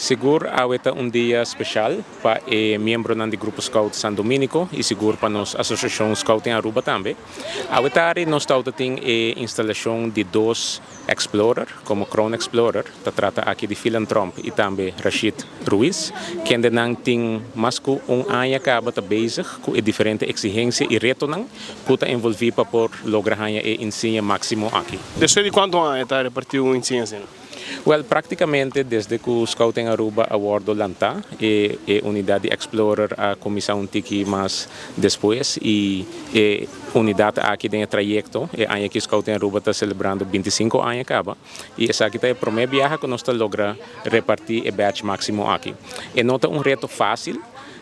Sigur awe ta un dia special pa e miembronan di Grupo Scout San Dominico y sigur pa nos Asociacion Scouting Aruba tambe. Awe tardi nos tabatin e instalacion di dos Explorer, como Crown Explorer. Ta trata aki di Phelan Trump y tambe Rashid Ruiz, kendenan tin mas cu un aña caba ta bezig cu e diferente exigencia y retonan cu ta envolvi pa por logra e insignia maximo aki. Despues di cuanto aña ta reparti un insignia asina? Well, practicamente desde cu Scouting Aruba a wordo lanta, e unidad di Explorer a cuminsa un tiki mas despues y e unidad aki den trayecto, e aña cu Scouting Aruba ta celebrando 25 aña caba y esaki ta e prome biaha cu nos ta logra reparti e badge maximo aki. E no ta un reto facil,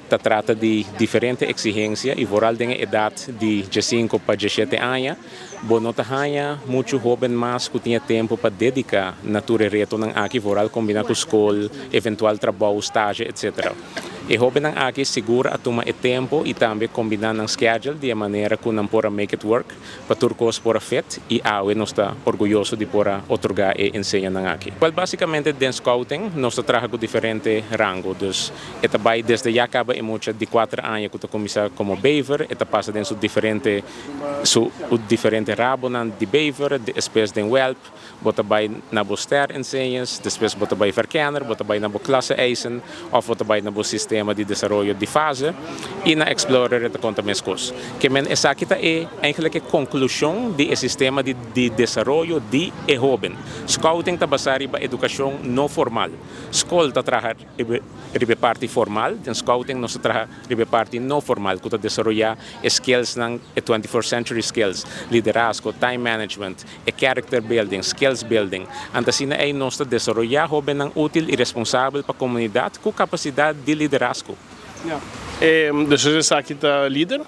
ta trata di diferente exigencia y vooral den edad di 5 pa 17 aña, bo no ta haya mucho hoben mas cu tin tempo pa dedica na tur e retonan aki, vooral combina cu scol, eventual trabou, stage, etc. E hobennan aki sigur a tuma e tempo y tambe combina nan schedule di manera cu nan por make it work pa tur cos por a fit y awe nos ta orguyoso di por a otorga e insignianan aki. Well, basicamente den scouting nos ta traha cu diferente rango, dus e ta bay desde ya caba e mucha di 4 aña cu ta cuminsa como bever, e ta pasa den su diferente rabonan di bever, despues den welp, bo ta bay na bo ster insignias, despues bo ta bay verkenner, bo ta bay na bo klasse eisen, of bo ta bay na bo sistema di desaroyo di fase, y na Explorer ta conta mes cos. Kiermen esaki ta e eigenlijk e conclusion di e sistema di desaroyo di e hoben. Scouting ta basa riba educacion no formal. Scol ta traha riba parti formal, den scouting nos ta traha riba parti no formal, cu ta desaroya skills nan 21st century skills, liderazgo, time management, e character building, skills building. Anto asina ey nos ta desaroya hobennan util y responsabel pa comunidad cu capacidad di liderazgo. Ja. Dus esaki ta lider?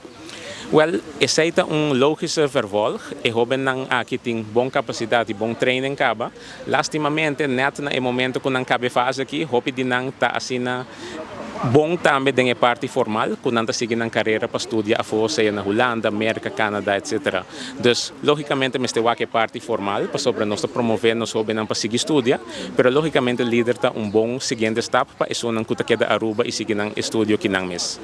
Well, esey ta un logische vervolg. E hobennan aki tin bon capacidad y bon training caba. Lastimamente, net na e momento cu nan caba e fase aki, hopi di nan ta asina bon tambe den e parti formal, cu nan ta sigui nan carera pa studia afo, sea na Hulanda, Amerika, Canada, etc. Dus, logicamente, mester wak e parti formal, pasobra nos ta promove nos hobennan pa sigui studia, pero logicamente lider ta un bon siguiente stap pa esunnan cu ta keda Aruba y sigui nan estudio akinan mes.